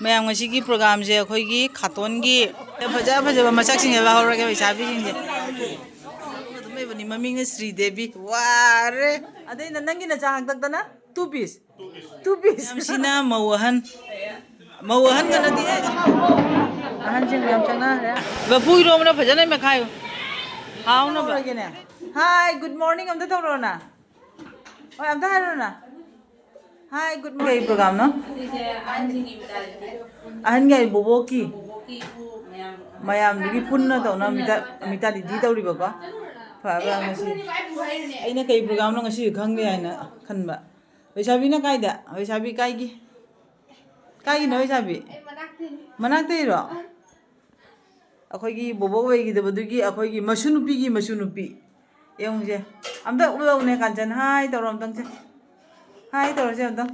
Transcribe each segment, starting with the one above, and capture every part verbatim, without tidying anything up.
ꯃꯌꯥꯝ, ꯉꯁꯤꯒꯤ ꯄ꯭ꯔꯣꯒꯥꯝꯁꯦ ꯑꯩꯈꯣꯏꯒꯤ ꯈꯥꯇꯣꯟꯒꯤ ꯐꯖ ꯐꯖꯕ ꯃꯁꯛꯁꯤꯡꯁꯦ ꯂꯧꯍꯧꯔꯒꯦ ꯂꯩꯁꯥꯕꯤꯁꯤꯡꯁꯦ꯫ ꯑꯗꯨꯝ ꯂꯩꯕꯅꯤ, ꯃꯃꯤꯡꯅ ꯁ꯭ꯔꯤꯗꯦꯕꯤ꯫ ꯋꯥꯔꯦ꯫ ꯑꯗꯩ ꯅ-, ꯅꯪꯒꯤ ꯅꯆꯥ ꯍꯥꯛꯇꯛꯇꯅ two piece? Two piece. ꯃꯌꯥꯝꯁꯤꯅ ꯃꯧ ꯑꯍꯟ꯫ ꯃꯧ ꯑꯍꯟꯒꯅꯗꯤ ꯑꯦ, ꯑꯍꯟꯁꯤꯡ ꯌꯥꯝ ꯆꯪꯅꯈ꯭ꯔꯦ꯫ ꯂꯐꯨ ꯏꯔꯣꯝꯕꯅ ꯐꯖꯅ ꯃꯦꯠꯈꯥꯏꯌꯨ꯫ ꯍꯥꯎꯅꯕ꯫ ꯇꯧꯔꯒꯦꯅꯦ꯫ Hi, good morning ꯑꯝꯇ ꯇꯧꯔꯛꯑꯣꯅ꯫ ꯍꯣꯏ, ꯑꯝꯇ ꯍꯥꯏꯔꯣꯅ꯫ Hi, good morning. ꯀꯩ ꯄ꯭ꯔꯣꯒꯥꯝꯅꯣ? ꯑꯁꯤꯁꯦ ꯑꯍꯟꯁꯤꯡꯒꯤ ꯃꯤꯇꯥ ꯂꯤꯇꯥ꯫ ꯑꯍꯟꯒꯤ ꯍꯥꯏꯗꯤ ꯕꯣꯕꯣꯛꯀꯤ? ꯕꯣꯕꯣꯛꯀꯤ ꯏꯄꯨ ꯃꯌꯥꯝ꯫ ꯃꯌꯥꯝꯗꯨꯒꯤ ꯄꯨꯟꯅ ꯇꯧꯅ ꯃꯤꯇꯥ-, ꯃꯤꯇꯥ ꯂꯤꯇꯤ ꯇꯧꯔꯤꯕꯀꯣ꯫ ꯐꯕ꯭ꯔꯥ ꯉꯁꯤ? ꯑꯩꯅ ꯀꯩ ꯄ꯭ꯔꯣꯒꯥꯝꯅꯣ ꯉꯁꯤ ꯈꯪꯗꯦ ꯍꯥꯏꯅ ꯈꯟꯕ꯫ ꯂꯩꯁꯥꯕꯤꯅ ꯀꯥꯏꯗ? ꯂꯩꯁꯥꯕꯤ ꯀꯥꯏꯒꯤ? ꯀꯥꯏꯒꯤꯅꯣ ꯂꯩꯁꯥꯕꯤ? ꯑꯩ ꯃꯅꯥꯛꯇꯩꯅꯦ꯫ ꯃꯅꯥꯛꯇꯩꯔꯣ? ꯑꯩꯈꯣꯏꯒꯤ ꯕꯣꯕꯣꯛ ꯂꯩꯈꯤꯗꯕꯗꯨꯒꯤ ꯑꯩꯈꯣꯏꯒꯤ ꯃꯁꯨ ꯅꯨꯄꯤꯒꯤ ꯃꯁꯨ ꯅꯨꯄꯤ꯫ ꯌꯦꯡꯉꯨꯁꯦ꯫ ꯑꯝꯇ ꯎꯠꯂꯛꯎꯅꯦ ꯀꯥꯟꯆꯟ꯫ Hi ꯇꯧꯔꯣ ꯑꯝꯇꯪꯁꯦ꯫ Hi ꯇꯧꯔꯁꯦ ꯑꯝꯇꯪ꯫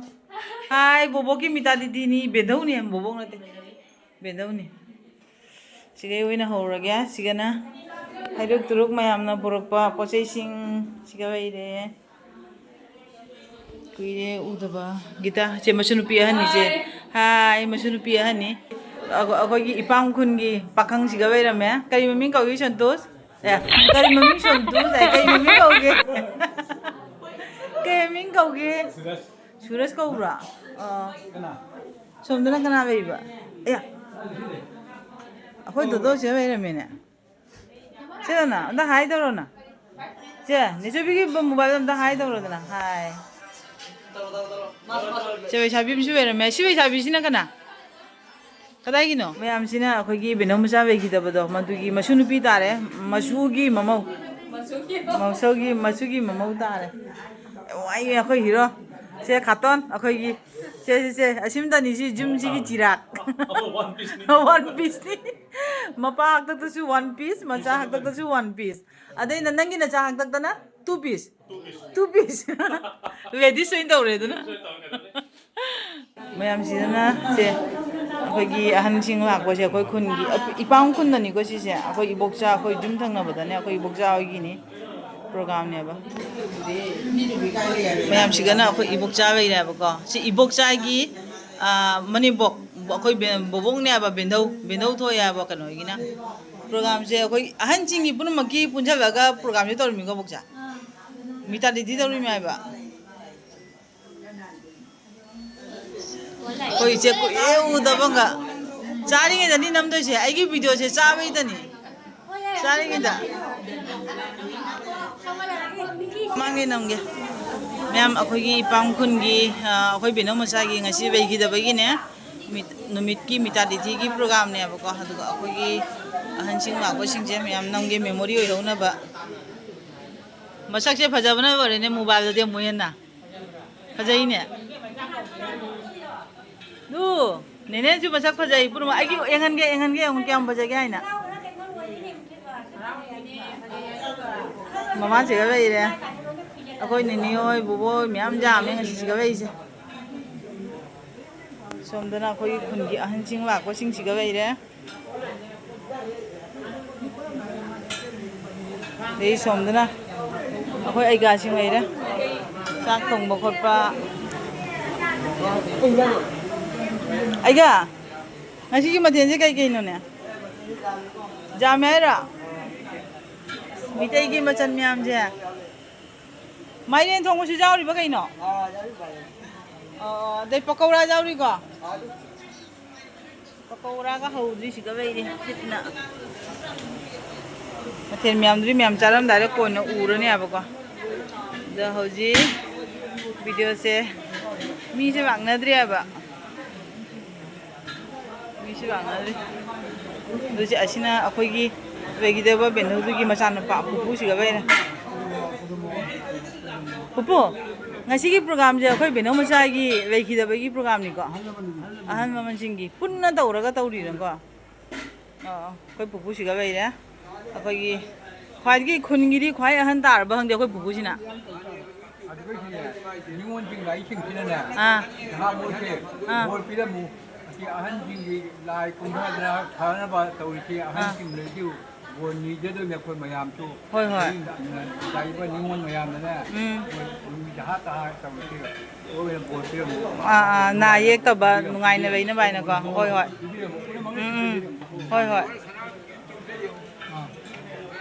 Hi, ꯕꯣꯕꯣꯛꯀꯤ ꯃꯤꯇꯥ ꯂꯤꯇꯤꯅꯤ, ꯕꯦꯙꯧꯅꯤ, ꯕꯣꯕꯣꯛ ꯅꯠꯇꯦ꯫ ꯕꯦꯙꯧꯅꯤ꯫ ꯁꯤꯒꯩ ꯑꯣꯏꯅ ꯍꯧꯔꯒꯦ꯫ ꯁꯤꯒꯅ ꯍꯩꯔꯨꯛ ꯇꯨꯔꯨꯛ ꯃꯌꯥꯝꯅ ꯄꯨꯔꯛꯄ ꯄꯣꯠ ꯆꯩꯁꯤꯡ ꯁꯤꯒ ꯂꯩꯔꯦ꯫ ꯀꯨꯏꯔꯦ ꯎꯗꯕ꯫ ꯒꯤꯇꯥ, ꯁꯦ ꯃꯁꯨ ꯅꯨꯄꯤ ꯑꯍꯟꯅꯤꯁꯦ꯫ Hi, ꯃꯁꯨ ꯅꯨꯄꯤ ꯑꯍꯟꯅꯤ꯫ ꯑꯩꯈꯣ-, ꯑꯩꯈꯣꯏꯒꯤ ꯏꯄꯥꯝ ꯈꯨꯟꯒꯤ ꯄꯥꯈꯪꯁꯤꯒ ꯂꯩꯔꯝꯃꯦ꯫ ꯀꯔꯤ ꯃꯃꯤꯡ ꯀꯧꯒꯦ, ꯁꯟꯇꯣꯁ? ꯑꯦ, ꯀꯔꯤ ꯃꯃꯤꯡ, ꯁꯟꯇꯣꯁ? ꯑꯦ, ꯀꯔꯤ ꯃꯃꯤꯡ ꯀꯧꯒꯦ? ꯀꯩ ꯃꯃꯤꯡ ꯀꯧꯒꯦ? ꯁꯨꯔꯖ ꯀꯧꯕ꯭ꯔꯣ? ꯑꯣ꯫ ꯁꯣꯝꯗꯅ ꯀꯅꯥ ꯂꯩꯕ? ꯑꯦ, ꯑꯩꯈꯣꯏ ꯗꯣꯗꯣꯁꯦ ꯂꯩꯔꯝꯃꯦꯅꯦ꯫ ꯁꯤꯗꯅ ꯑꯝꯇ hi ꯇꯧꯔꯣꯅ꯫ ꯁꯦ, ꯅꯦꯆꯧꯕꯤꯒꯤ ꯃꯣꯕꯥꯏꯜꯗ ꯑꯝꯇ hi ꯇꯧꯔꯣꯗꯅ꯫ Hi꯫ ꯁꯦ, ꯂꯩꯁꯥꯕꯤ ꯑꯃꯁꯨ ꯂꯩꯔꯝꯃꯦ꯫ ꯁꯤ ꯂꯩꯁꯥꯕꯤꯁꯤꯅ ꯀꯅꯥ? ꯀꯗꯥꯏꯒꯤꯅꯣ? ꯃꯌꯥꯝꯁꯤꯅ ꯑꯩꯈꯣꯏꯒꯤ ꯕꯦꯅꯧ ꯃꯆꯥ ꯂꯩꯈꯤꯗꯕꯗꯣ, ꯃꯗꯨꯒꯤ ꯃꯁꯨ ꯅꯨꯄꯤ ꯇꯥꯔꯦ꯫ ꯃꯁꯨꯒꯤ ꯃꯃꯧ꯫ ꯃꯁꯨꯒꯤ ꯃꯃꯧ ꯇꯥꯔꯦ꯫ ꯋꯥꯏꯌꯦ ꯑꯩꯈꯣꯏ ꯍꯤꯔꯣ꯫ ꯁꯦ, ꯈꯥꯇꯣꯟ ꯑꯩꯈꯣꯏꯒꯤ꯫ ꯁꯦ, ꯁꯦ, ꯁꯦ, ꯑꯁꯤꯝꯇꯅꯤ ꯁꯤ ꯖꯤꯝꯁꯤꯒꯤ ꯆꯤꯔꯥꯛ꯫ One piece ꯅꯤ꯫ One piece ꯅꯤ꯫ ꯃꯄꯥ ꯍꯥꯛꯇꯛꯇꯁꯨ one piece, ꯃꯆꯥ ꯍꯥꯛꯇꯛꯇꯁꯨ one piece꯫ ꯑꯗꯩ ꯅ-, ꯅꯪꯒꯤ ꯅꯆꯥ ꯍꯥꯛꯇꯛꯇꯅ two piece꯫ Two piece꯫ Ladies ꯑꯣꯏꯅ ꯇꯧꯔꯦ ꯑꯗꯨꯅ꯫ ꯃꯌꯥꯝꯁꯤꯗꯅ ꯁꯦ, ꯑꯩꯈꯣꯏꯒꯤ ꯑꯍꯟꯁꯤꯡ ꯂꯥꯛꯄꯁꯦ, ꯑꯩꯈꯣꯏ ꯈꯨꯟꯒꯤ, ꯏꯄꯥꯝ ꯈꯨꯟꯗꯅꯤꯀꯣ ꯁꯤꯁꯦ, ꯑꯩꯈꯣꯏ ꯏꯕꯣꯛꯆꯥ, ꯑꯩꯈꯣꯏ ꯌꯨꯝ ꯊꯪꯅꯕꯗꯅꯦ, ꯑꯩꯈꯣꯏ ꯏꯕꯣꯛꯆꯥ ꯍꯣꯏꯒꯤꯅꯤ ꯄ꯭ꯔꯣꯒꯥꯝꯅꯦꯕ꯫ ꯃꯌꯥꯝꯁꯤꯒꯅ ꯑꯩꯈꯣꯏ ꯏꯕꯣꯛꯆꯥ ꯂꯩꯔꯦꯕꯀꯣ꯫ ꯁꯤ ꯏꯕꯣꯛꯆꯥꯒꯤ, ꯑꯥ, ꯃꯅꯦꯝꯕꯣꯛ, ꯑꯩꯈꯣꯏ ꯕꯦ-, ꯕꯣꯕꯣꯛꯅꯦ ꯍꯥꯏꯕ, ꯕꯦꯟꯙꯧ, ꯕꯦꯟꯙꯧ ꯊꯣꯛꯑꯦ ꯍꯥꯏꯕ ꯀꯩꯅꯣꯒꯤꯅ꯫ ꯄ꯭ꯔꯣꯒ꯭ꯔꯥꯝꯁꯦ ꯑꯩꯈꯣꯏ ꯑꯍꯟꯁꯤꯡꯒꯤ ꯄꯨꯝꯅꯃꯛꯀꯤ ꯄꯨꯟꯁꯤꯜꯂꯒ ꯄ꯭ꯔꯣꯒ꯭ꯔꯥꯝꯁꯦ ꯇꯧꯔꯝꯃꯤꯀꯣ, ꯕꯣꯛꯁꯦ? ꯃꯤꯇꯥꯗꯤꯗꯤ ꯇꯧꯔꯤꯃꯤ ꯍꯥꯏꯕ꯫ ꯑꯩꯈꯣꯏ ꯏꯆꯦ ꯀꯨꯏꯔꯦ ꯎꯗꯕꯒ꯫ ꯆꯥꯔꯤꯉꯩꯗꯅꯤ ꯅꯝꯗꯣꯏꯁꯦ, ꯑꯩꯒꯤ ꯚꯤꯗꯤꯑꯣꯁꯦ ꯆꯥꯕꯩꯗꯅꯤ꯫ ꯆꯥꯔꯤꯉꯩꯗ꯫ ꯃꯥꯡꯒꯦ ꯅꯝꯒꯦ꯫ ꯃꯌꯥꯝ, ꯑꯩꯈꯣꯏꯒꯤ ꯏꯄꯥꯝ ꯈꯨꯟꯒꯤ, ꯑ, ꯑꯩꯈꯣꯏ ꯕꯦꯅꯧ ꯃꯆꯥꯒꯤ ꯉꯁꯤ ꯂꯩꯈꯤꯗꯕꯒꯤꯅꯦ, ꯃꯤꯠ-, ꯅꯨꯃꯤꯠꯀꯤ ꯃꯤꯇꯥꯗꯤꯊꯤꯒꯤ ꯄ꯭ꯔꯣꯒꯥꯝꯅꯦꯕꯀꯣ꯫ ꯑꯗꯨꯒ ꯑꯩꯈꯣꯏꯒꯤ ꯑꯍꯟꯁꯤꯡ ꯂꯥꯛꯄꯁꯤꯡꯁꯦ ꯃꯌꯥꯝ ꯅꯝꯒꯦ, ꯃꯦꯃꯣꯔꯤ ꯑꯣꯏꯍꯧꯅꯕ꯫ ꯃꯁꯛꯁꯦ ꯐꯖꯕꯅ ꯂꯣꯏꯔꯦꯅꯦ, ꯃꯣꯕꯥꯏꯜꯗꯗꯤ ꯑꯃꯨꯛ ꯍꯦꯟꯅ꯫ ꯐꯖꯩꯅꯦ꯫ ꯗꯨ, ꯅꯦꯅꯦꯁꯨ ꯃꯁꯛ ꯐꯖꯩ꯫ ꯄꯨꯝꯅꯃꯛ ꯑꯩꯒꯤ ꯌꯦꯡꯍꯟꯒꯦ, ꯌꯦꯡꯍꯟꯒꯦ, ꯌꯦꯡꯉꯨ ꯀꯌꯥꯝ ꯐꯖꯒꯦ ꯍꯥꯏꯅ꯫ ꯃꯃꯥ ꯆꯤꯡꯈꯠ ꯂꯩꯔꯦ꯫ ꯑꯩꯈꯣꯏ ꯅꯦꯅꯦ ꯍꯣꯏ, ꯕꯣꯕꯣ ꯍꯣꯏ ꯃꯌꯥꯝ ꯌꯥꯝꯃꯦ ꯉꯁꯤ ꯆꯤꯡꯈꯠ ꯂꯩꯁꯦ꯫ ꯁꯣꯝꯗꯅ ꯑꯩꯈꯣꯏꯒꯤ ꯈꯨꯟꯒꯤ ꯑꯍꯟꯁꯤꯡ ꯂꯥꯛꯄꯁꯤꯡ ꯆꯤꯡꯈꯠ ꯂꯩꯔꯦ꯫ ꯑꯗꯩ ꯁꯣꯝꯗꯅ ꯑꯩꯈꯣꯏ ꯑꯩꯒꯥꯁꯤꯡ ꯂꯩꯔꯦ꯫ ꯆꯥꯛ ꯊꯣꯡꯕ ꯈꯣꯠꯄ꯫ ꯑꯩꯒꯥ, ꯉꯁꯤꯒꯤ ꯃꯊꯦꯜꯁꯦ ꯀꯩ ꯀꯩꯅꯣꯅꯦ? ꯌꯥꯝꯃꯦ ꯍꯥꯏꯔꯣ? ꯃꯤꯇꯩꯒꯤ ꯃꯆꯜ ꯃꯌꯥꯝꯁꯦ꯫ ꯃꯥꯏꯔꯦꯟ ꯊꯣꯡꯕꯁꯨ ꯌꯥꯎꯔꯤꯕ ꯀꯩꯅꯣ? ꯑꯣ, ꯑꯗꯩ ꯄꯀꯧꯔꯥ ꯌꯥꯎꯔꯤꯀꯣ? ꯄꯀꯧꯔꯥꯒ ꯍꯧꯗ꯭ꯔꯤꯁꯤꯒ ꯂꯩꯔꯤ ꯈꯤꯠꯅ꯫ ꯃꯊꯦꯜ ꯃꯌꯥꯝꯗꯨꯗꯤ ꯃꯌꯥꯝ ꯆꯥꯔꯝꯗꯥꯏꯗ ꯀꯣꯟꯅ ꯎꯔꯅꯦꯕꯀꯣ꯫ ꯑꯗꯣ ꯍꯧꯖꯤꯛ ꯚꯤꯗꯤꯑꯣꯁꯦ ꯃꯤꯁꯦ ꯂꯥꯛꯅꯗ꯭ꯔꯦꯕ꯫ ꯃꯤꯁꯨ ꯂꯥꯛꯅꯗ꯭ꯔꯤ꯫ ꯑꯗꯨ ꯁꯤ ꯑꯁꯤꯅ ꯑꯩꯈꯣꯏꯒꯤ ꯂꯩꯈꯤꯗꯕ ꯕꯦꯅꯧꯗꯨꯒꯤ ꯃꯆꯥꯅꯨꯄꯥ ꯄꯨꯄꯨꯁꯤꯒ ꯂꯩꯔꯦ꯫ ꯄꯨꯄꯨ, ꯉꯁꯤꯒꯤ ꯄ꯭ꯔꯣꯒꯥꯝꯁꯦ ꯑꯩꯈꯣꯏ ꯕꯦꯅꯧ ꯃꯆꯥꯒꯤ ꯂꯩꯈꯤꯗꯕꯒꯤ ꯄ꯭ꯔꯣꯒꯥꯝꯅꯤꯀꯣ? ꯑꯍꯜ ꯂꯃꯟꯁꯤꯡꯒꯤ ꯄꯨꯟꯅ ꯇꯧꯔꯒ ꯇꯧꯔꯤꯔꯀꯣ? ꯑꯣ, ꯑꯩꯈꯣꯏ ꯄꯨꯄꯨꯁꯤꯒ ꯂꯩꯔꯦ꯫ ꯑꯩꯈꯣꯏꯒꯤ ꯈ꯭ꯋꯥꯏꯗꯒꯤ ꯈꯨꯟꯒꯤꯗꯤ ꯈ꯭ꯋꯥꯏ ꯑꯍꯟ ꯇꯥꯔꯕ ꯈꯪꯗꯦ ꯑꯩꯈꯣꯏ ꯄꯨꯄꯨꯁꯤꯅ꯫ ꯑꯗꯨꯒꯤꯁꯨꯅꯦ, ꯅꯤꯉꯣꯜꯁꯤꯡ ꯂꯥꯛꯏꯁꯤꯡꯁꯤꯅꯅꯦ, ꯑꯥ꯫ ꯅꯍꯥ ꯃꯣꯏꯁꯦ ꯑꯥ꯫ ꯕꯣꯔ ꯄꯤꯔꯝꯃꯨ꯫ ꯑꯁꯤ ꯑꯍꯟꯁꯤꯡꯒꯤ ꯂꯥꯏ ꯀꯨꯝꯊꯗꯅ ꯐꯅꯕ ꯇꯧꯔꯤꯁꯤ ꯑꯥ꯫ ꯑꯍꯟꯁꯤꯡꯗꯁꯨ ꯕꯣꯔ ꯅꯤꯖꯗꯣꯏꯅꯦ ꯑꯩꯈꯣꯏ ꯃꯌꯥꯝꯁꯨ꯫ ꯍꯣꯏ, ꯍꯣꯏ꯫ ꯂꯥꯛꯏꯕ ꯅꯤꯉꯣꯜ ꯃꯌꯥꯝꯅꯅꯦ, ꯎꯝ꯫ ꯑꯩꯈꯣꯏ ꯅꯨꯃꯤꯠ ꯇꯍꯥ ꯇꯍꯥ ꯇꯧꯔꯁꯤ꯫ ꯑꯣꯏꯅ ꯕꯣꯔ ꯄꯤꯔꯝꯃꯨ꯫ ꯑꯥ, ꯑꯥ, ꯅꯥ ꯌꯦꯛꯇꯕ ꯅꯨꯡꯉꯥꯏꯅ ꯂꯩꯅꯕ ꯍꯥꯏꯅꯀꯣ꯫ ꯍꯣꯏ, ꯍꯣꯏ꯫ ꯎꯝ, ꯎꯝ꯫ ꯍꯣꯏ, ꯍꯣꯏ꯫ ꯑꯥ꯫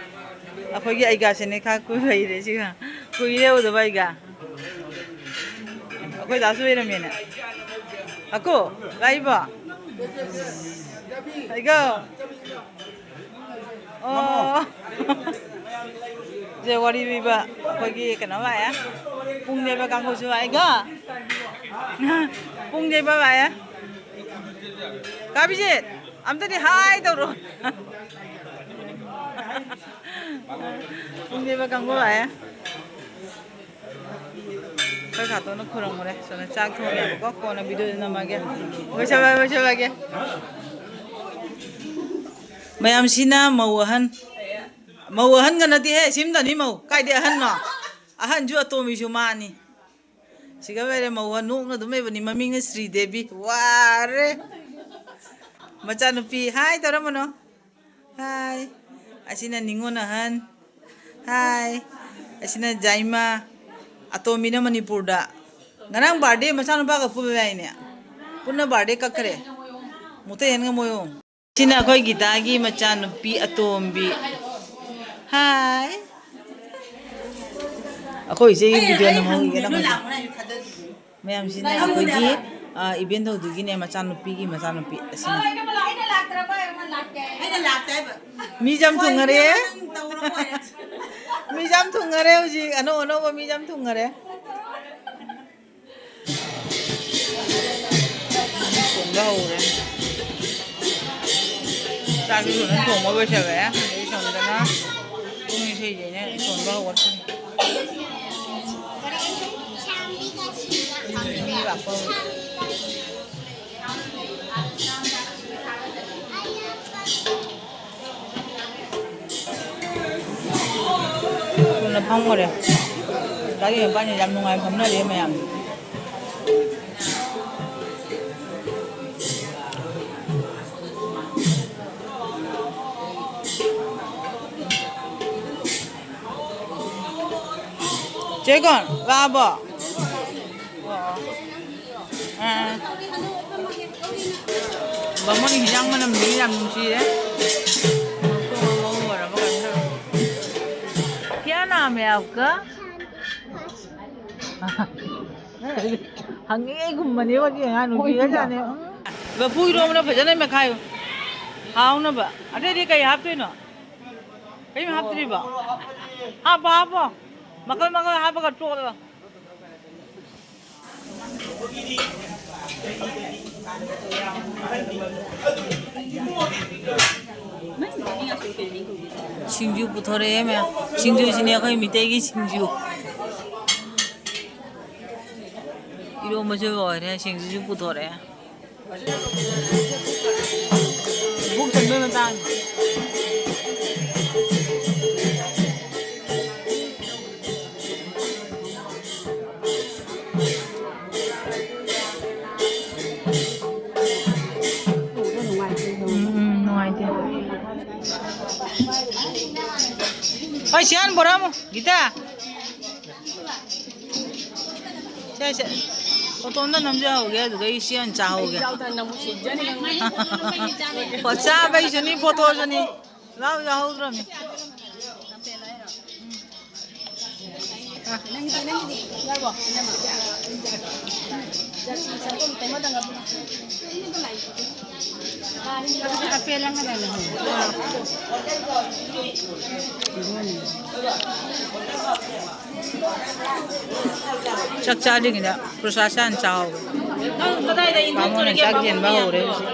ꯑꯩꯈꯣꯏꯒꯤ ꯑꯩꯒꯥꯁꯤꯅꯦ ꯈꯔ ꯀꯨꯏꯔꯦ ꯁꯤꯒ꯫ ꯀꯨꯏꯔꯦ ꯎꯗꯕ ꯑꯩꯒꯥ꯫ ꯑꯩꯈꯣꯏ ꯗꯥꯁꯨ ꯂꯩꯔꯝꯃꯦꯅꯦ꯫ ꯑꯀꯣ, ꯂꯥꯛꯏꯕꯣ? ꯑꯩꯒꯥ꯫ ꯑꯣ꯫ ꯁꯦ ꯋꯥꯔꯤ ꯂꯤꯕ ꯑꯩꯈꯣꯏꯒꯤ ꯀꯩꯅꯣ ꯂꯥꯛꯑꯦ꯫ ꯄꯨꯡ ꯌꯩꯕ ꯀꯥꯡꯕꯨꯁꯨ ꯂꯥꯛꯑꯦꯀꯣ꯫ ꯄꯨꯡ ꯌꯩꯕ ꯂꯥꯛꯑꯦ꯫ ꯀꯥ ꯕꯤꯖꯤꯠ, ꯑꯝꯇꯗꯤ ꯍꯥꯏ ꯇꯧꯔꯣ꯫ ꯄꯨꯡ ꯌꯩꯕ ꯀꯥꯡꯕꯨ ꯂꯥꯛꯑꯦ꯫ ꯑꯩꯈꯣꯏ ꯈꯥꯇꯣꯟꯅ ꯈꯨꯔꯨꯝꯃꯨꯔꯦ꯫ ꯁꯣꯝꯗ ꯆꯥꯛ ꯊꯣꯡꯉꯦꯕꯀꯣ, ꯀꯣꯟꯅ ꯚꯤꯗꯤꯑꯣꯗ ꯅꯝꯃꯒꯦ꯫ ꯂꯣꯏꯁꯜꯂꯒꯦ, ꯂꯣꯏꯁꯜꯂꯒꯦ꯫ ꯃꯌꯥꯝꯁꯤꯅ ꯃꯧ ꯑꯍꯟ, ꯃꯧ ꯑꯍꯟꯒ ꯅꯠꯇꯦꯍꯦ, ꯁꯤꯝꯗꯅꯤ ꯃꯧ꯫ ꯀꯥꯏꯗꯩ ꯑꯍꯟꯅꯣ? ꯑꯍꯟꯁꯨ ꯑꯇꯣꯝꯕꯤꯁꯨ ꯃꯥꯅꯤ꯫ ꯁꯤꯒ ꯂꯩꯔꯦ ꯃꯧ ꯑꯍꯟ, ꯅꯣꯛꯅ ꯑꯗꯨꯝ ꯂꯩꯕꯅꯤ꯫ ꯃꯃꯤꯡꯅ ꯁ꯭ꯔꯤꯗꯦꯕꯤ꯫ ꯋꯥꯔꯦ꯫ ꯃꯆꯥꯅꯨꯄꯤ, ꯍꯥꯏ ꯇꯧꯔꯝꯃꯅꯣ꯫ ꯍꯥꯏ꯫ ꯑꯁꯤꯅ ꯅꯤꯉꯣꯜ ꯑꯍꯟ꯫ ꯍꯥꯏ꯫ ꯑꯁꯤꯅ ꯖꯥꯏꯃꯥ꯫ ꯑꯇꯣꯝꯕꯤꯅ ꯃꯅꯤꯄꯨꯔꯗ꯫ ꯉꯔꯥꯡ ꯕꯥꯔꯗꯦ ꯃꯆꯥꯅꯨꯄꯥꯒ ꯄꯨꯜꯂꯦ ꯍꯥꯏꯅꯦ꯫ ꯄꯨꯟꯅ ꯕꯥꯔꯗꯦ ꯀꯛꯈ꯭ꯔꯦ꯫ ꯃꯨꯛꯇ ꯍꯦꯟꯒ ꯃꯣꯏ ꯑꯍꯨꯝ꯫ ꯁꯤꯅ ꯑꯩꯈꯣꯏ ꯒꯤꯇꯥꯒꯤ ꯃꯆꯥꯅꯨꯄꯤ ꯑꯇꯣꯝꯕꯤ꯫ ꯍꯥꯏ꯫ ꯑꯩꯈꯣꯏ ꯏꯆꯦꯒꯤ ꯚꯤꯗꯤꯑꯣ ꯅꯝꯍꯧꯒꯦ ꯅꯪ꯫ ꯃꯌꯥꯝꯁꯤꯅ ꯑꯩꯈꯣꯏꯒꯤ, ꯑ, ꯏꯕꯦꯟ ꯊꯧꯗꯨꯒꯤꯅꯦ ꯃꯆꯥꯅꯨꯄꯤꯒꯤ ꯃꯆꯥꯅꯨꯄꯤ ꯑꯁꯤꯅ꯫ ꯃꯤꯁꯦ ꯌꯥꯝ ꯊꯨꯡꯉꯔꯦ꯫ ꯃꯤꯁꯦ ꯌꯥꯝ ꯊꯨꯡꯉꯔꯦ ꯍꯧꯖꯤꯛ꯫ ꯑꯅꯧ ꯑꯅꯧꯕ ꯃꯤꯁꯦ ꯌꯥꯝ ꯊꯨꯡꯉꯔꯦ꯫ ꯊꯣꯡꯕ ꯍꯧꯔꯦ꯫ ꯆꯥꯛꯁꯨ ꯊꯨꯅ ꯊꯣꯡꯕ ꯂꯣꯏꯁꯤꯜꯂꯦ꯫ ꯑꯗꯩ ꯁꯣꯝꯗꯅ ꯄꯨꯡ ꯏꯁꯩꯁꯦ ꯑꯩꯅ ꯊꯣꯡꯕ ꯍꯧꯒꯠꯈ꯭ꯔꯦ꯫ ꯃꯤ ꯂꯥꯛꯄ ꯍꯧꯔꯦ꯫ ꯊꯨꯅ ꯐꯝꯈꯔꯦ꯫ ꯒꯥꯔꯤ ꯃꯄꯥꯟꯁꯤꯗ ꯌꯥꯝ ꯅꯨꯡꯉꯥꯏ ꯐꯝꯅꯔꯦ ꯃꯌꯥꯝ꯫ ꯆꯦ ꯀꯣꯟ ꯂꯥꯛꯑꯕꯣ? ꯑꯣ꯫ ꯑꯥ꯫ ꯕꯥꯃꯣꯟ ꯍꯤꯟꯖꯥꯡ ꯃꯅꯝꯁꯤꯗꯤ ꯌꯥꯝ ꯅꯨꯡꯁꯤꯔꯦ꯫ ꯃꯈꯣꯡ ꯑꯃ ꯂꯣꯏꯔꯕ ꯀꯩꯅꯣ ꯇꯧꯔꯦ꯫ क्या नाम है आपका? ꯍꯪꯉꯦ ꯑꯩꯒꯨꯝꯕꯅꯦ ꯍꯧꯖꯤꯛ ꯑꯉꯥꯡ ꯅꯨꯄꯤꯒ ꯖꯥꯠꯅꯦ꯫ ꯎꯝ꯫ ꯂꯐꯨ ꯏꯔꯣꯝꯕꯅ ꯐꯖꯅ ꯃꯦꯠꯈꯥꯏꯌꯨ꯫ ꯍꯥꯎꯅꯕ꯫ ꯑꯇꯩꯗꯤ ꯀꯩ ꯍꯥꯞꯇꯣꯏꯅꯣ? ꯀꯔꯤꯝ ꯍꯥꯞꯇ꯭ꯔꯤꯕꯣ? ꯍꯥꯞꯄꯣ, ꯍꯥꯞꯄꯣ꯫ ꯃꯈꯜ ꯃꯈꯜ ꯍꯥꯞꯄꯒ ꯇꯣꯠꯂꯣ꯫ ꯁꯤꯡꯖꯨ ꯄꯨꯊꯣꯔꯛꯑꯦ ꯃꯌꯥꯝ꯫ ꯁꯤꯡꯖꯨꯁꯤꯅꯦ ꯑꯩꯈꯣꯏ ꯃꯤꯇꯩꯒꯤ ꯁꯤꯡꯖꯨ꯫ ꯏꯔꯣꯝꯕꯁꯨ ꯂꯣꯏꯔꯦ, ꯁꯤꯡꯖꯨꯁꯨ ꯄꯨꯊꯣꯔꯛꯑꯦ꯫ ꯕꯨꯛ ꯆꯟꯕꯩ ꯃꯇꯥꯡ꯫ ꯎꯝ, ꯎꯝ, ꯅꯨꯡꯉꯥꯏꯇꯦ꯫ ꯍꯣꯏ, ꯁꯤꯌꯥꯟ ꯕꯣꯔꯥ ꯑꯃꯨꯛ, ꯒꯤꯇꯥ꯫ ꯁꯦ, ꯁꯦ꯫ ꯐꯣꯇꯣ ꯑꯝꯇ ꯅꯝꯖꯍꯧꯒꯦ, ꯑꯗꯨꯒ ꯑꯩ ꯁꯤ ꯑꯣꯏꯅ ꯆꯥꯍꯧꯒꯦ꯫ ꯍꯣ, ꯆꯥꯕꯩꯁꯨꯅꯤ, ꯐꯣꯇꯣꯁꯨꯅꯤ꯫ ꯂꯥꯎ ꯌꯥꯍꯧꯗ꯭ꯔꯕꯅꯤ꯫ ꯆꯥꯛ ꯆꯥꯗ꯭ꯔꯤꯉꯩꯗ ꯄ꯭ꯔꯁꯥꯗ ꯍꯥꯟꯅ ꯆꯥꯍꯧꯒꯦ꯫ ꯕꯥꯃꯣꯟꯅ ꯆꯥꯛ ꯌꯦꯟꯕ ꯍꯧꯔꯦ ꯍꯧꯖꯤꯛ꯫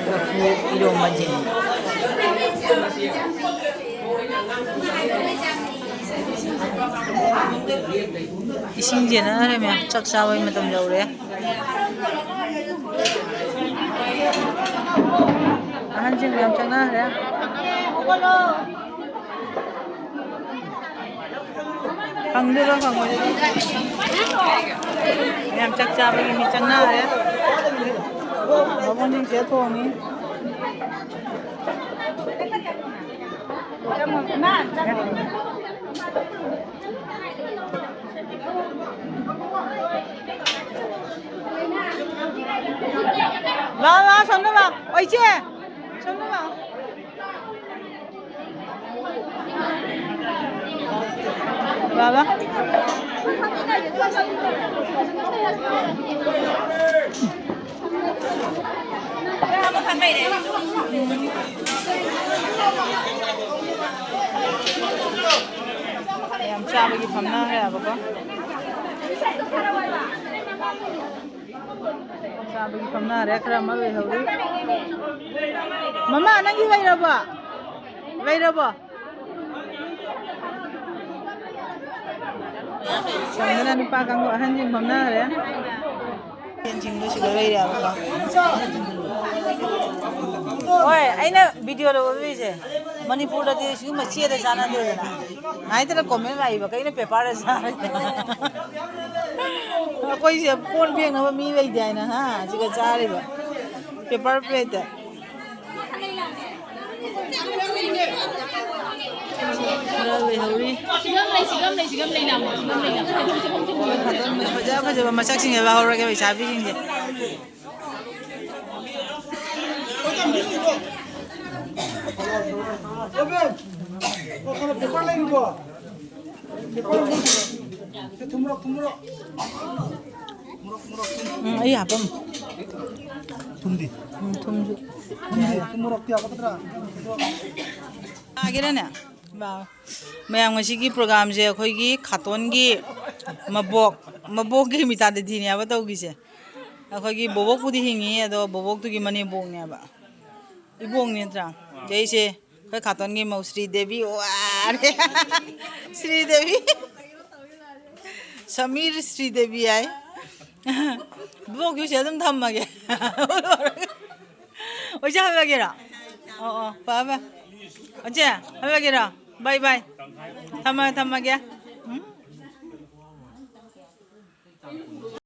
ꯂꯐꯨ ꯏꯔꯣꯝꯕꯁꯦ꯫ ꯏꯁꯤꯡ ꯆꯦꯟꯅꯈ꯭ꯔꯦ ꯃꯌꯥꯝ, ꯆꯥꯛ ꯆꯥꯕꯩ ꯃꯇꯝ ꯌꯧꯔꯦ꯫ ꯑꯍꯟꯁꯤꯡ ꯃꯌꯥꯝ ꯆꯪꯅꯈ꯭ꯔꯦ꯫ ꯐꯪꯗꯣꯏꯔꯣ ꯐꯪꯉꯣꯏꯗꯣꯏꯔꯣ? ꯃꯌꯥꯝ ꯆꯥꯛ ꯆꯥꯕꯒꯤ ꯃꯤ ꯆꯪꯅꯔꯦ꯫ ꯕꯥꯃꯣꯟꯁꯤꯡꯁꯦ ꯊꯣꯡꯉꯤ꯫ ꯂꯥꯛꯑꯣ, ꯂꯥꯛꯑꯣ, ꯁꯣꯝꯗ ꯂꯥꯛꯑꯣ꯫ ꯑꯣ, ꯏꯆꯦ, ꯁꯣꯝꯗ ꯂꯥꯛꯑꯣ꯫ ꯕꯥꯕꯥ꯫ ꯌꯥꯝ ꯆꯥꯕꯒꯤ ꯐꯝꯅꯈ꯭ꯔꯦꯕꯀꯣ꯫ ꯆꯥꯕꯒꯤ ꯐꯝꯅꯔꯦ, ꯈꯔ ꯑꯃ ꯂꯩꯍꯧꯔꯤ꯫ ꯃꯃꯥ, ꯅꯪꯒꯤ ꯂꯩꯔꯕꯣ? ꯂꯩꯔꯕꯣ? ꯁꯣꯝꯗꯅ ꯅꯨꯄꯥ ꯀꯥꯡꯕꯨ ꯑꯍꯟꯁꯤꯡ ꯐꯝꯅꯈ꯭ꯔꯦ꯫ ꯑꯍꯟꯁꯤꯡꯗꯣ ꯁꯤꯗ ꯂꯩꯔꯦꯕꯀꯣ꯫ ꯍꯣꯏ, ꯑꯩꯅ ꯚꯤꯗꯤꯑꯣ ꯂꯧꯔꯛꯏꯁꯦ꯫ ꯃꯅꯤꯄꯨꯔꯗꯗꯤ ꯁꯤꯒꯨꯝꯕ ꯆꯦꯗ ꯆꯥꯟꯅꯗꯦꯗꯅ꯫ ꯍꯥꯏꯗꯅ ꯀꯣꯃꯦꯟ ꯂꯥꯛꯏꯕ, "ꯀꯩꯅꯣ ꯄꯦꯄꯔꯗ ꯆꯥꯔꯤꯁꯦ?" ꯑꯩꯈꯣꯏꯁꯦ ꯀꯣꯟ ꯐꯦꯡꯅꯕ ꯃꯤ ꯂꯩꯇꯦ ꯍꯥꯏꯅ, ꯍꯥ? ꯁꯤꯒ ꯆꯥꯔꯤꯕ ꯄꯦꯄꯔ ꯄ꯭ꯂꯦꯠꯇ꯫ ꯈꯔ ꯂꯩꯍꯧꯔꯤ꯫ ꯐꯖ ꯐꯖꯕ ꯃꯁꯛꯁꯤꯡꯁꯦ ꯂꯧꯍꯧꯔꯒꯦ, ꯂꯩꯁꯥꯕꯤꯁꯤꯡꯁꯦ꯫ ꯎꯝ, ꯑꯩ ꯍꯥꯄꯝ꯫ ꯊꯨꯝꯗꯤ? ꯎꯝ, ꯊꯨꯝꯁꯨ꯫ ꯊꯨꯝꯗꯤ? ꯊꯨꯝ ꯃꯣꯔꯣꯛꯇꯤ ꯍꯥꯞꯀꯗ꯭ꯔꯥ? ꯆꯥꯒꯦꯔꯅꯦ? ꯂꯥꯛꯑꯣ꯫ ꯃꯌꯥꯝ, ꯉꯁꯤꯒꯤ ꯄ꯭ꯔꯣꯒꯥꯝꯁꯦ ꯑꯩꯈꯣꯏꯒꯤ ꯈꯥꯇꯣꯟꯒꯤ ꯃꯕꯣꯛ, ꯃꯕꯣꯛꯀꯤ ꯃꯤꯇꯥꯗꯗꯤꯅꯦꯕ ꯇꯧꯈꯤꯁꯦ꯫ ꯑꯩꯈꯣꯏꯒꯤ ꯕꯣꯕꯣꯛꯄꯨꯗꯤ ꯍꯤꯡꯉꯤ, ꯑꯗꯣ ꯕꯣꯕꯣꯛꯇꯨꯒꯤ ꯃꯅꯦꯝꯕꯣꯛꯅꯦꯕ꯫ ꯏꯕꯣꯛꯅꯤ ꯅꯠꯇ꯭ꯔꯥ? ꯑꯗꯩꯁꯦ ꯑꯩꯈꯣꯏ ꯈꯥꯇꯣꯟꯒꯤ ꯃꯧ ꯁ꯭ꯔꯤꯗꯦꯕꯤ꯫ ꯋꯥꯔꯦ꯫ ꯁ꯭ꯔꯤꯗꯦꯕꯤ꯫ ꯁꯃꯤꯔ ꯁ꯭ꯔꯤꯗꯦꯕꯤ ꯍꯥꯏ꯫ ꯕ꯭ꯂꯣꯛꯁꯨ ꯁꯤꯗ ꯑꯗꯨꯝ ꯊꯝꯃꯒꯦ꯫ ꯑꯣꯏꯖꯥ ꯍꯜꯂꯒꯦꯔꯣ? ꯑꯣ, ꯑꯣ, ꯐꯔꯦ, ꯐꯔꯦ꯫ ꯑꯣꯆꯦ, ꯍꯜꯂꯒꯦꯔꯣ? ꯕꯥꯏ, ꯕꯥꯏ꯫ ꯊꯝꯃꯒꯦ, ꯊꯝꯃꯒꯦ꯫